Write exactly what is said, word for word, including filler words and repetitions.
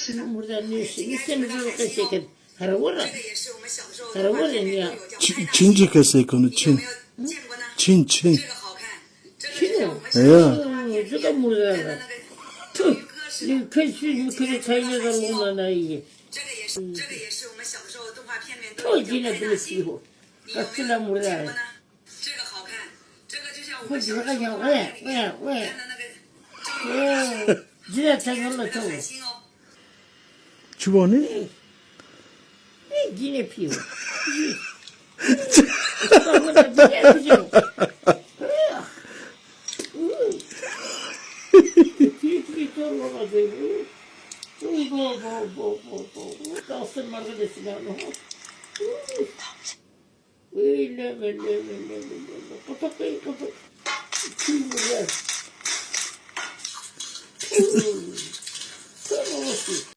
Şunu burada ne, ne sen bir qesê kerd. Hera were. Hera were ya. Çi-, Çinci qesê konu, Çin. Çin, Çin. Çin o. Ya. Zıka murdara. Tüh. Ne kesin mi kere tayne da lona na iyi. Tüh, yine bile çiğ o. Kaçına murdara. Ho, cira ya, we, we, we. Cira sen yolla çavuş. Çi vanê? Yine piyo. Bo, bo, bo, bo, bo. Kalsın marka desin ya. Ey, leme, leme, leme, leme. Kapat, ey, kapat. Kim bu ya? Tamam olsun.